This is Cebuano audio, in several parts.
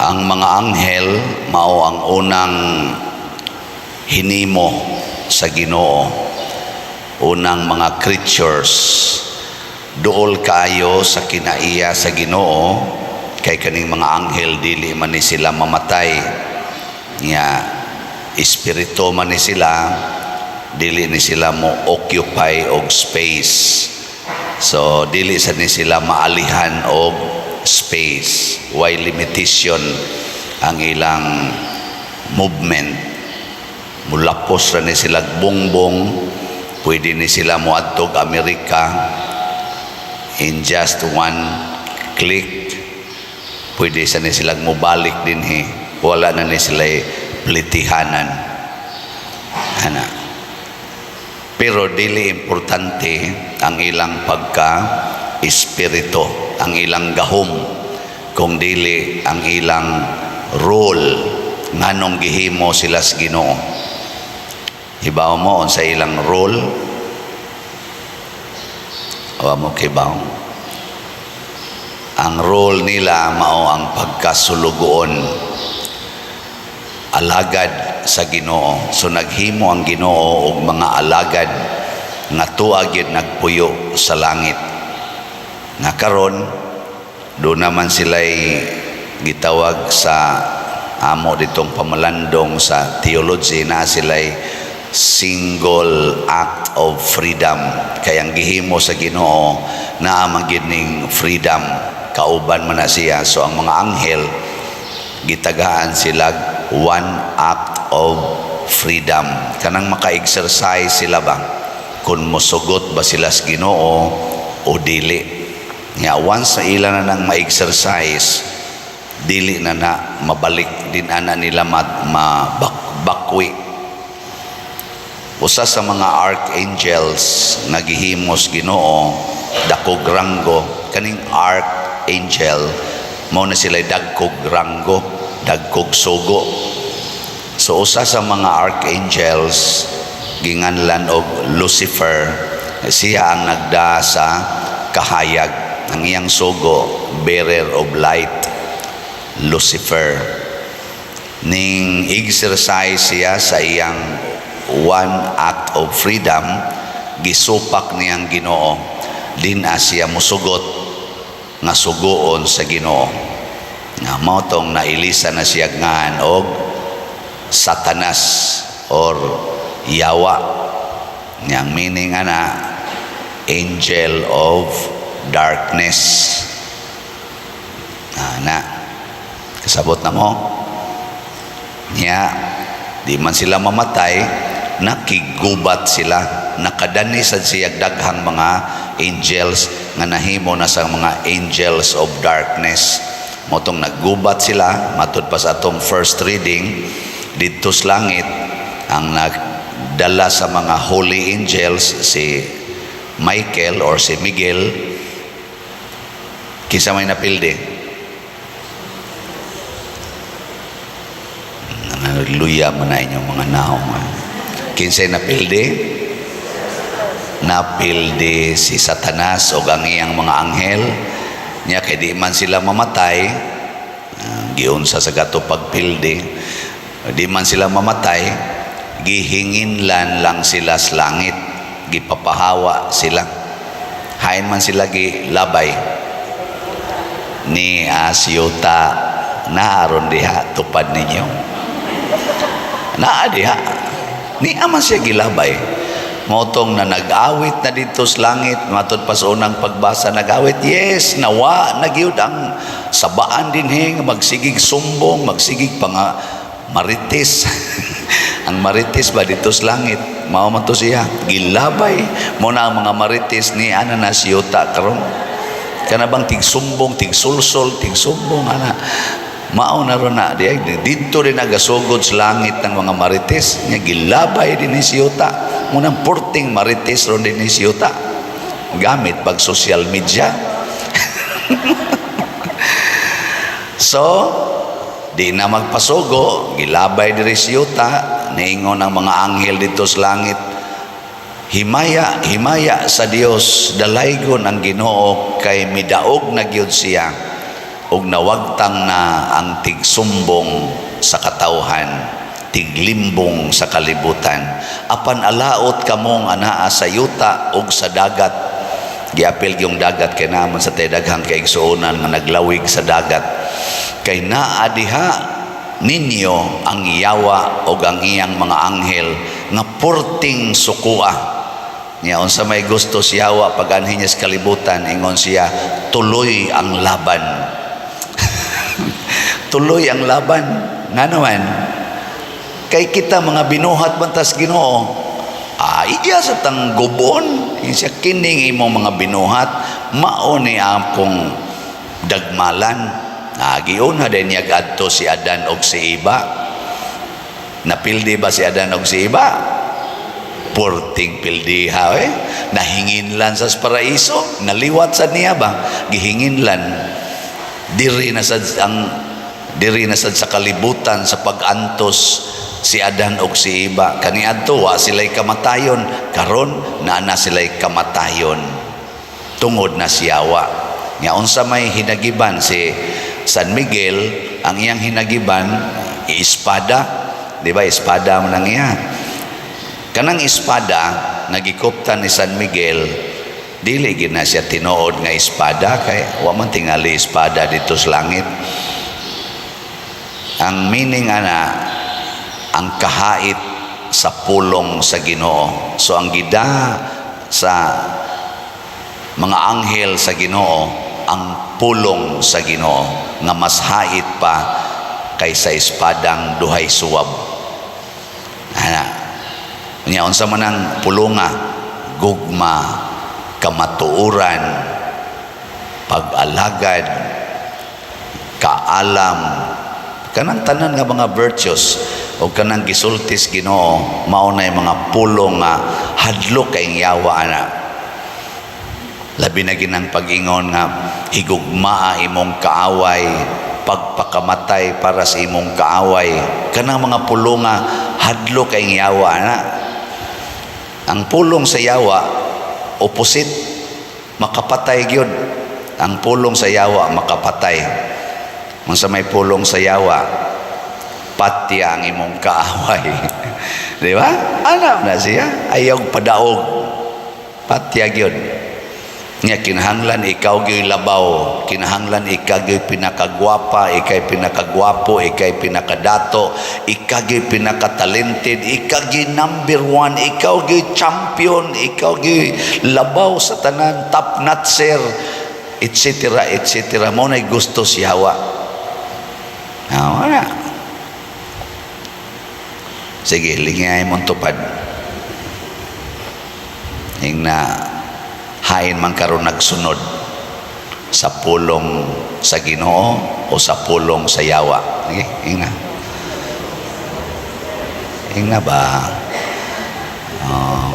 Ang mga anghel mao ang unang hinimo sa Ginoo, unang mga creatures. Duol kaayo sa kinaiya sa Ginoo kay kaning mga anghel, dili man ni sila mamatay. Nya espiritu man ni sila, dili ni sila mo occupy og space, so dili sa ni sila maalihan og space. Way limitation ang ilang movement. Mulapos ra ni sila bongbong. Pwede ni sila moadtog Amerika in just one click. Pwede sa ni sila mobalik dinhi, wala na ni sila plitihanan ana. Pero dili importante ang ilang pagka espiritu, ang ilang gahom, kung dili ang ilang role, nganong gihimo sila sa Ginoo. Hibaw mo unsa ilang role? Wa mo kibaw? Ang role nila mao ang pagkasulugoon, alagad sa Ginoo. So naghimo ang Ginoo og mga alagad nga tuwa gyud nagpuyo sa langit. Nga karon do naman sila'y gitawag sa amo ditong pamalandong sa theology na sila'y single act of freedom, kay ang gihimo sa Ginoo naa man gyud ning freedom, kauban man na siya. So ang mga anghel, gitagaan sila one act of freedom, kanang maka-exercise sila ba kung mosugot ba sila sa Ginoo o dili. Nya once na ila na nang ma-exercise, dili na na mabalik din ana nila ma bakwi. Usa sa mga archangels nga gihimos Ginoo, dakog ranggo kaning archangel, mao na sila dagkog ranggo, dagkog sugo. So usa sa mga archangels, ginganlan og Lucifer. Siya ang nagda sa kahayag. Ang iyang sugo, bearer of light, Lucifer. Ning exercise siya sa iyang one act of freedom, gisupak niyang Ginoo. Di na siya musugot nga sugoon sa Ginoo. Nga mao tong nailisa na siya ngan og Satanas or Yawa. Niyang meaning ana, angel of darkness. Na kasabot na mo niya, di man sila mamatay, nakigubat sila, nakadani sad siya daghang mga angels nga nahimo na sa mga angels of darkness. Motong naggubat sila. Matud pa sa atong first reading, didto sa langit, ang nagdala sa mga holy angels si Michael or si Miguel. Kinsa may napildi? Luya man na inyong mga naong. Kinsay napildi? Napildi si Satanas o ang iyang mga anghel. Nya kay di man sila mamatay, giunsa sa gato pagpildi. Di man sila mamatay, gihinginlan lang sila sa langit, gipapahawa sila. Hain man sila gilabay ni Asyuta naaron diha tupad ninyo. Naa diha. Ni man siya gilabay. Motong na nag-awit na dito sa langit, matod pa sa unang pagbasa, nag-awit, yes, nawa, nagyud ang sabaan dinhi, nga magsigig sumbong, magsigig pa nga marites. Ang marites ba dito sa langit, mao man to siya, gilabay. Mo na ang mga marites ni ana na siyuta karon. Kana bang tigsumbong, tigsulsol, tigsumbong, ana. Mao na ron na di didto rin nagasugod sa langit ng mga marites nya, gilabay din ni siyuta. Munang porting marites ron din ni siyuta gamit pag social media. So di na magpasugo, gilabay diri siyuta. Niingon ang mga anghel dito sa langit, "Himaya, himaya sa Dios, dalaygon ang Ginoo kay midaog na gyud siya." Ug nawagtang na ang tigsumbong sa katawhan, tiglimbong sa kalibutan. Apan alaot kamong anaa sa yuta ug sa dagat. Giapil yung dagat kay naman sa tay daghang kaigsuonan nga naglawig sa dagat, kay naa diha ninyo ang yawa o ang iyang mga anghel nga purting sukua. Niya unsa may gusto si yawa pag anhi niya sa kalibutan, ingon siya, "Tuloy ang laban, tuloy ang laban." Nga naman kay kita mga binuhat man tas Ginoo, iya sa tang gubon. Siya, "Kining imong mga binuhat mao ni akong dagmalan." Giuna din niya adto si Adan og si Eva. Napildi ba si Adan og si Eva? Purting pildiha eh. Nahinginlan sa paraiso, naliwat sa niya ba? Gihinginlan. Diri na sad ang diri na sad sa kalibutan sa pag-antos si Adan og si Eva. Kaniadto wa sila'y kamatayon, karon naa na sila'y kamatayon. Tungod na siyawa. Nga unsa may hinagiban si San Miguel, ang iyang hinagiban espada, di ba? Espada man ang iya. Kanang espada nga gikuptan ni San Miguel, dili gid na siya tinuod nga espada kay wa man tingali espada dito sa langit. Ang meaning ana, ang kahait sa pulong sa Ginoo. So ang gida sa mga anghel sa Ginoo ang pulong sa Ginoo nga mas hait pa kaysa espadang duhay suwab. Ana. Nya unsa man ang pulonga? Gugma, kamatuoran, pag-alagad, kaalam, kanang tanan nga mga virtues o kanang gisultis Ginoo, mao na mga pulong nga hadlok kay yawa ana. Labi na ginang pag-ingon nga higugmaa imong kaaway, pagpakamatay para sa imong kaaway, kanang mga pulong nga hadlok kay yawa ana. Ang pulong sa yawa opposite, makapatay gyud. Ang pulong sa yawa makapatay. Unsa may pulong sa yawa? Patya ang imong kaaway. Di ba? Alam na siya. Ayaw padaog. Patya gyud. Nga kinahanglan ikaw gyud labaw, kinahanglan ikaw gyud pinakagwapa, ikay pinakagwapo, ikay pinakadato, ikaw gyud pinakatalented, ikaw gyud number one, ikaw gyud champion, ikaw gyud labaw sa tanan, top notcher, etc. etc. Mao na'y gusto si yawa. Ah, wala. Sige, lingay mong tupad. Ing na hain man karon nagsunod sa pulong sa Ginoo o sa pulong sa yawa. Sige, ing na. Ing na ba? Oh.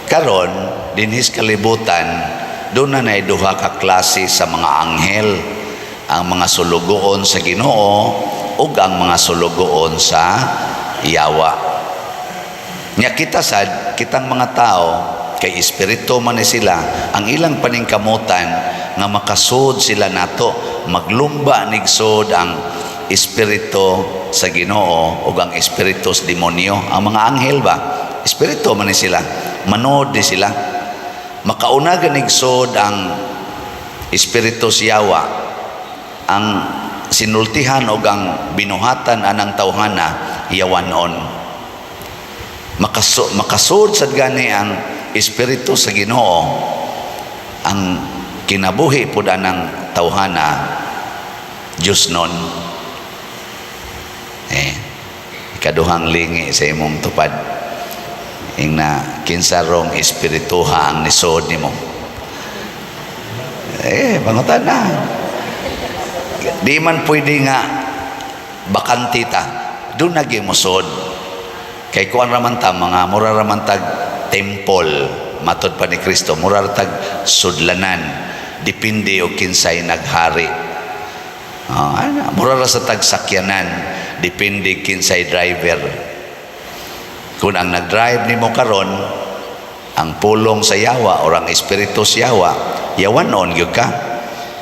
Karon, dinhis kalibutan, doon na nay duha ka klase sa mga anghel. Ang mga sulugoon sa Ginoo ug ang mga sulugoon sa yawa. Nya kita sad, kitang mga tao, kay espiritu man ni sila, ang ilang paningkamutan nga makasud sila nato, maglumba nigsud ang espiritu sa Ginoo ug ang espiritu sa demonyo. Ang mga anghel ba, espiritu man ni sila, manood ni sila. Makauna ganigsod ang espiritu sa yawa, ang sinultihan o ang binuhatan anang tawhana yawanon. Makasud sad gani ang espiritu sa Ginoo, ang kinabuhi pud anang tawhana Diyos nun. Eh, ikaduhang lingi sa imong tupad, ing na kinsa rong espirituha ang nisod nimo. Eh, pangutan na. Di man pwede nga bakante ta, doon nagi mosod kay kuan raman ta, mga mura raman tag temple. Matod pa ni Kristo, mura ra tag sudlanan, depende og kinsay naghari. Oh, ana, mura ra sa tag sakyanan, depende kinsay driver. Kung ang nag-drive nimo karon ang pulong sa yawa or ang espiritu sa yawa, yawanon gyud ka.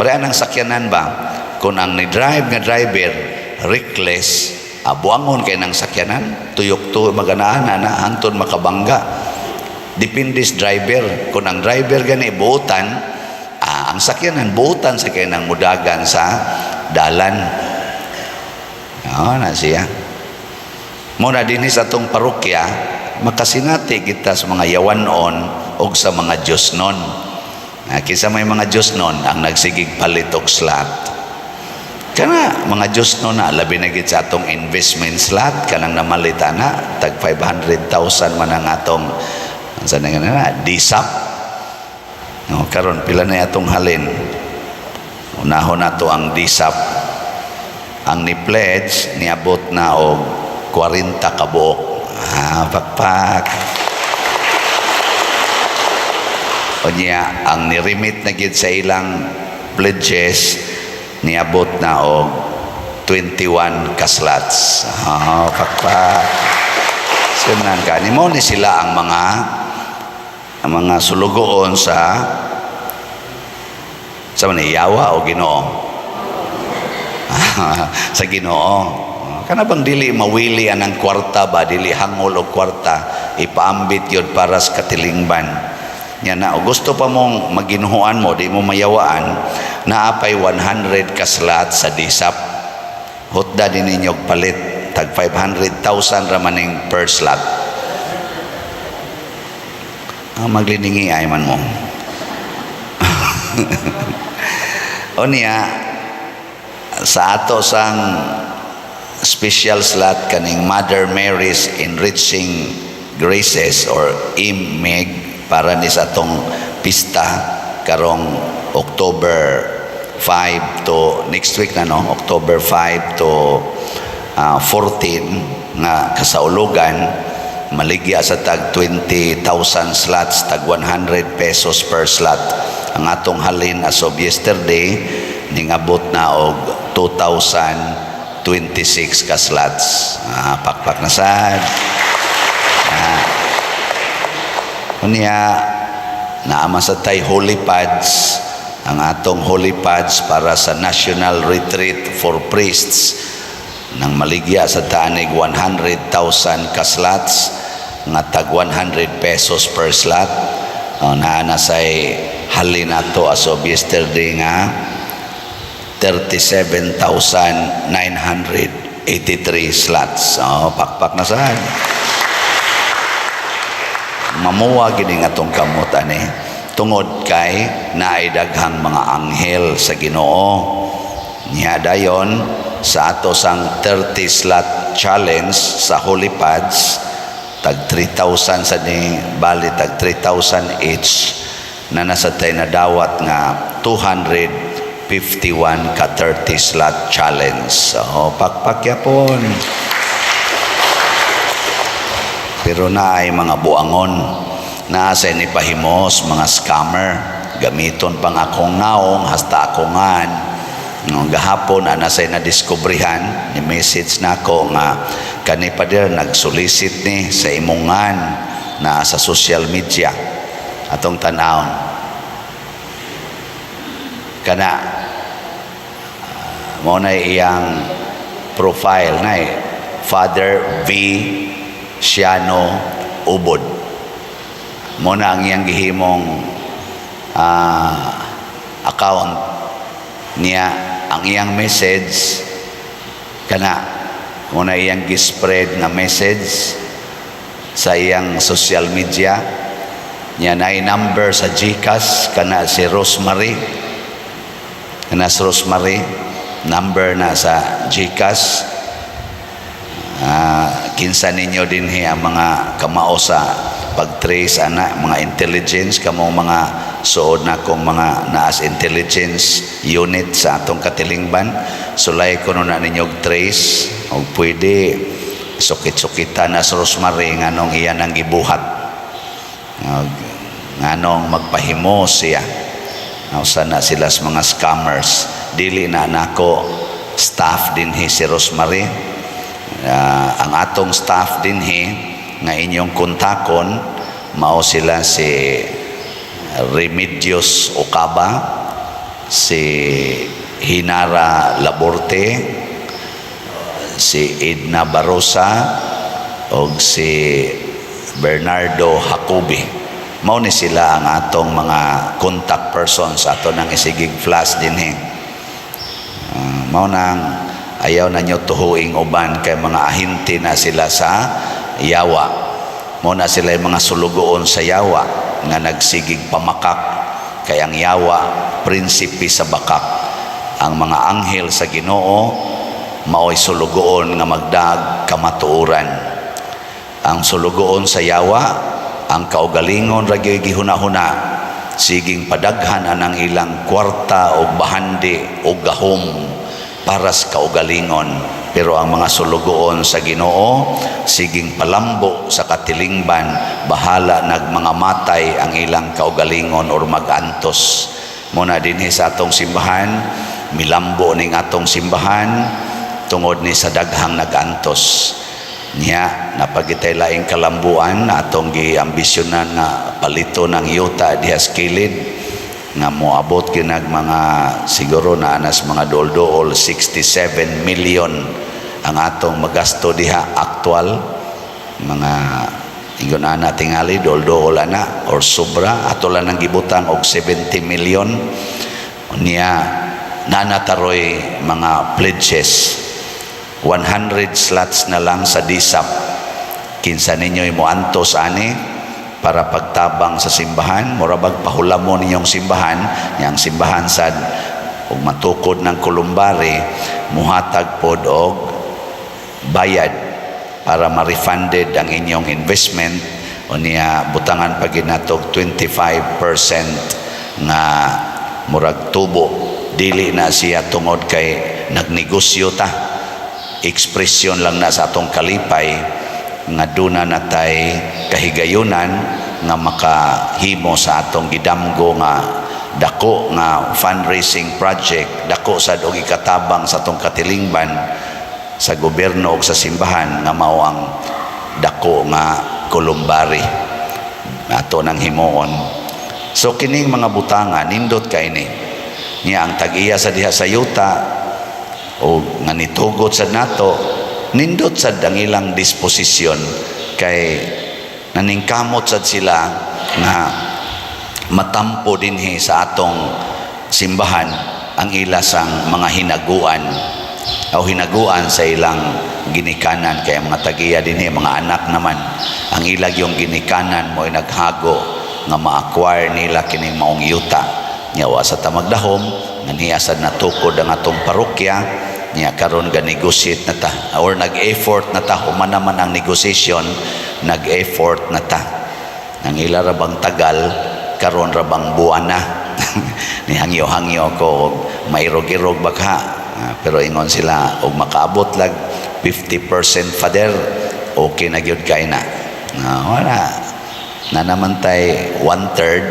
Pareha ng sakyanan ba? Kung ang ni-drive nga driver reckless, buangon kay ng sakyanan, tuyok to maganaan na hangtod makabangga. Depende sa driver. Kung ang driver gani buutan, ang sakyanan buutan sa kay nang mudagan sa dalan. Na siya. Muna dinhi sa atong parokya, makasinati kita sa mga yawanon o sa mga Diyosnon. Kinsa may mga Diyosnon ang nagsigig palit og slot? Kana mga Diyosnon na, labi na gid sa atong investment slot, kanang namalita na tag 500,000 man ang atong sa na na DSAP. No, karon pila na atong halin? Unahon nato ang DSAP. Ang ni pledge niabot na og 40 ka buok. Pakpak. Unya ang ni-remit na gid sa ilang pledges niabot na og 21 ka slots. Pakpak. Sunan ka. Ni mo ni sila ang mga sulugoon sa man yawa o Ginoo? Sa Ginoo. Kana bang dili mawili anang kwarta ba, dili hangol og kwarta, ipaambit yun para sa katilingban. Nya na og gusto pa mong maginuhuan mo, di mo mayawaan, naapay 100 ka slot sa DSAP. Hutda din ninyo og palit, tag 500,000 ra maning per slot. Magliningi ay man mo. O niya, sa ato sang special slot kaning Mother Mary's Enriching Graces or IMEG para ni sa atong pista karong October 5 to next week na, no, October 5 to 14 nga kasaulugan, maligya sa tag 20,000 slots, tag 100 pesos per slot. Ang atong halin as of yesterday ningabot na og 2,026 ka slots. Pakpak na sad. Unya naama sa tay holy pads. Ang atong holy pads para sa National Retreat for Priests nang maligya sa tanig 100,000 ka slots nga tag 100 pesos per slot. Naa na say halin nato as of yesterday nga 37,983 slots. Pakpak na sad. Mamuwa gini nga atong kamot ani tungod kay naay daghang mga anghel sa Ginoo. Niya dayon sa ato sang 30 slot challenge sa Holy Pads, tag 3,000 sa ni bali tag 3,000 each na nasa tay nadawat nga 251 ka 30 slot challenge. So pakpak yapon. Pero na ay mga buangon na sa ni pahimos, mga scammer, gamiton pang akong naong hasta akongan. No, gahapon ana say nadiskubrihan ni message nako nga kani pader nagsolicit ni sa imongan na sa social media. Atong tan-awon kana, mo na iyang profile na Father V Siano Ubod. Mo na ang iyang gihimong account niya. Ang iyang message kana mo na iyang gispread nga message sa iyang social media niya na number sa GCash kana si Rosemary, kana si Rosemary, number na sa GCash. Kinsa ninyo dinhi ang mga kamao sa pag-trace ana, mga intelligence, kamong mga suod na kong mga naas intelligence unit sa atong katilingban, sulay ko na ninyo og trace og pwede sukit-sukitan na sa Rosemary nganong iyan ang gibuhat, nganong magpahimo siya. Usa na sila sa mga scammers. Dili na nako staff dinhi si Rosemary. Ang atong staff dinhi nga inyong kontakon mao sila si Remedios Okaba. Si Hinara Laborte, si Edna Barosa ug si Bernardo Jacobi. Mao ni sila ang atong mga contact persons ato nang isigig flash dinhi. Mao nang ayaw na nyo tuhuing uban kay mga ahente na sila sa yawa. Mao na sila yung mga sulugoon sa yawa nga nagsigig pamakak, kay ang yawa prinsipe sa bakak. Ang mga anghel sa Ginoo maoy sulugoon nga magdag kamatuoran. Ang sulugoon sa yawa, ang kaugalingon ra gyud gihuna-huna, siging padaghan anang ilang kwarta o bahandi o gahom para sa kaugalingon. Pero ang mga sulugoon sa Ginoo, siging palambo sa katilingban, bahala nag mga matay ang ilang kaugalingon or magantos. Muna dinhi sa atong simbahan, milambo ning atong simbahan tungod ni sa daghang nagantos niya. Napagitay laing kalambuan atong giambisyonan nga palito ng yuta diha sa kilid nga moabot kinag mga siguro na anas mga duol-duol 67 million ang atong magasto diha, actual mga ingon ana tingali duol-duol ana or sobra. Ato lang nang gibutang og 70 million niya. Nanataroy mga pledges, 100 slots na lang sa DSAP. Kinsa ninyo'y moantos ani para pagtabang sa simbahan, mura bag pahulamon ninyong simbahan. Yang simbahan sad ug matukod ng columbary, muhatag pod og bayad para ma-refunded ang inyong investment. O niya butangan pa ginatog 25% nga murag tubo. Dili na siya tungod kay nagnegosyo ta, ekspresyon lang na sa atong kalipay nga duna natay kahigayunan nga makahimo sa atong gidamgo nga dako nga fundraising project, dako sad og ikatabang sa atong katilingban, sa gobyerno ug sa simbahan, nga mao ang dako nga columbary ato nang himuon. So kining mga butanga nindot kay ni niya. Ang tag-iya sa diha sa yuta o nga nitugot sad nato, nindot sad ang ilang disposisyon kay naningkamot sad sila nga matampo dinhi sa atong simbahan ang ila sang mga hinaguan o hinaguan sa ilang ginikanan, kay ang mga tagiya dinhi mga anak naman. Ang ilag yung ginikanan mo naghago nga ma-acquire nila kining maong yuta nya. Wa sa tamagdahom nga niya sad natukod ang atong parokya niya. Karon ga negotiate na ta or nag-effort na ta. Human naman ang negotiation, nag-effort na ta. Ang ila ra bang tagal, karon ra bang buwan na ni hangyo-hangyo ko og mairog-irog baka. Ah, pero ingon sila og makaabot lag 50%, Father, okay na gyud kay na. Ah, wala na naman tay one third,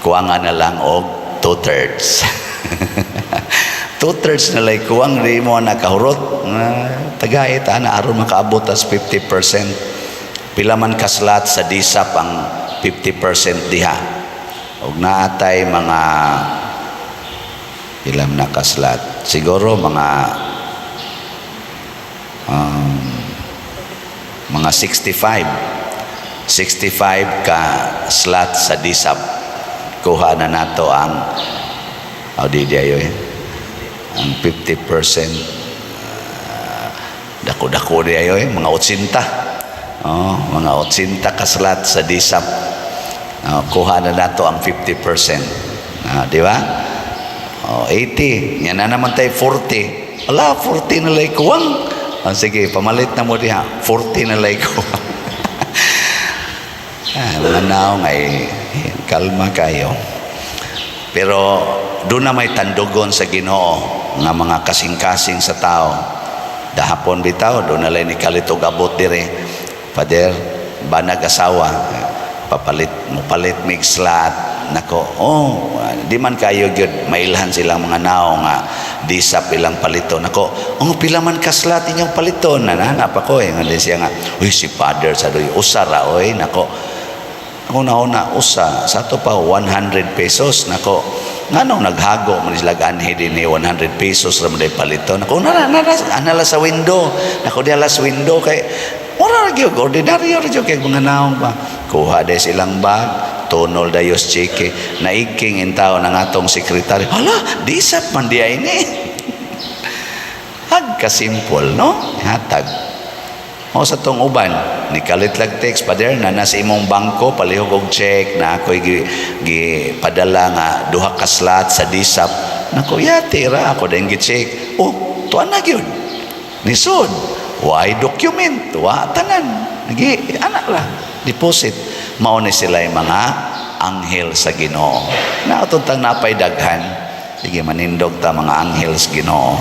kuwanga na lang og 2/3. 2/3 na lay kuwang, di mo nakahurot. Tagay ta na aron makaabot tas 50%. Pila man ka slot sa DSAP ang 50% diha? Og naatay mga ilam na ka slot, siguro mga 65 65 ka slot sa DSAP. Kuha na nato ang, oh, di di ayo eh. Ang 50%, dako-dako di ayo eh, mga 80, oh, mga 80 ka slot sa DSAP. Oh, kuha na nato ang 50%. Ah, di ba? Oh, 80 yan na naman tayo, 40. Wala, 40 na lay kuwang. Oh, sige, pamalit na mo diha, 40 na lay kuwang. Ah, mga naong ay kalma kayo. Pero doon na may tandugon sa Ginoo nga mga kasing-kasing sa tao. Dahapon bitaw, doon na lang ni kalito gabot dire. "Father, banag asawa, papalit mo palit mig slot." Nako, oh, di man kayo gyud mailhan silang mga naong nga di sa pilang palito. Nako, "Oh, pila man ka slot inyong paliton?" Nananap ako eh. Nga siya nga, "Uy, si Father sa doy, usa ra oy." Nako, ako na una usa sa ato pa 100 pesos. Nako. Nganong naghago man sila anhi dinhi, 100 pesos ra man day paliton. Ako nara nara anala sa window. Nako diala sa window kay ora ra gyud, ordinaryo ra gyud kay mga naong ba. Kuha day silang bag, tunol dayos cheque, naigking in tao ng atong sekretaryo. Hala, DSAP man di ay ni. Ag kasimple, no? Hatag. O sa tong uban, ni kalit lag text, "Pader, na nasa imong bangko, palihog og check, na ako'y gi padala nga duha ka slot sa DSAP." Nako, yati ra ako din gi-check. Oh, tuan na gyud. Nisod. Why document? Wa tanan. Nagi, anak ra. Deposit. Mao ni sila yung mga anghel sa Ginoo. Naatong tang napay daghan. Sige, manindog ta mga anghel sa Ginoo.